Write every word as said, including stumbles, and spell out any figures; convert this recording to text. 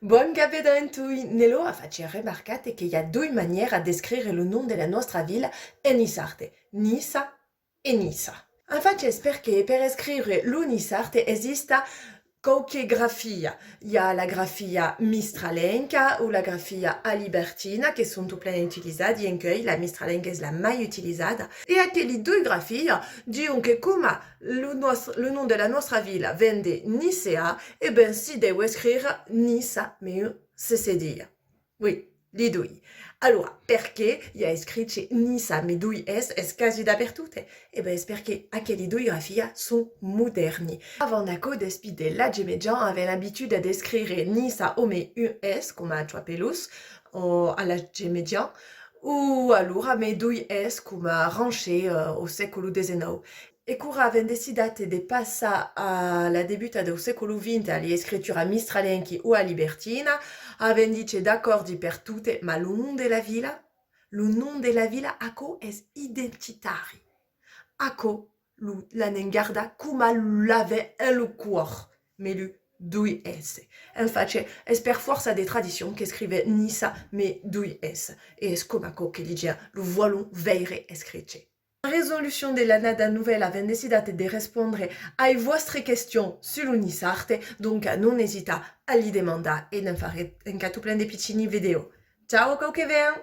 Bon cap de dent a toi! Nello a fach remarcar que i a doi manièras d'escriure lo nom de la nòstra vila en niçard, Niça e Nissa. En fach, es perque per escriure lo niçard exista quauque grafia. I a la grafia mistralenca o la grafia alibertina, que son tot plen utilizadi encuei. La mistralenca es la mai utilizada. E aqueli doi grafias dion que coma lo nòstre, lo nom de la nòstra vila ven de Nicea, e ben si deu escriure Nissa, me un se cediá. Oui, li doi. Alora, perqué i a escrich Nissa me doi S, es quasi dapertot? E ben, es perque aqueli doi grafias son modèrni. Avant aquò, despí de l'Atge Mejan, avèm l'abituda d'escriure Nissa o me un S, coma Joan Pelós, o a l'Atge Mejan, o alora me doi S, coma Rancher, eh, au sècolo dètz-e-nòu. E quora avèm decidat de passar a la debuta dau sècolo vint a li escritura mistralenqui o alibertina, avèm dich d'acòrdi per tote, ma lo nom de la vila? Lo nom de la vila, aquò es identitari. Aquò, lo, l'anem gardar coma lo lavèm en lo còr, me lu doi S. En fach, es per fòrça de tradicion qu'escrivèm Nissa me doi S, e es coma aquò que li gents lo vòlon veire escrich. Resolucion de l'annada novèla, avèm decidat de respondre ai vòstres questions sus lo niçard, donc non esitar a li demandar e ne'n farem encara tot plen de pichini vidèo. Ciao, quauque ven!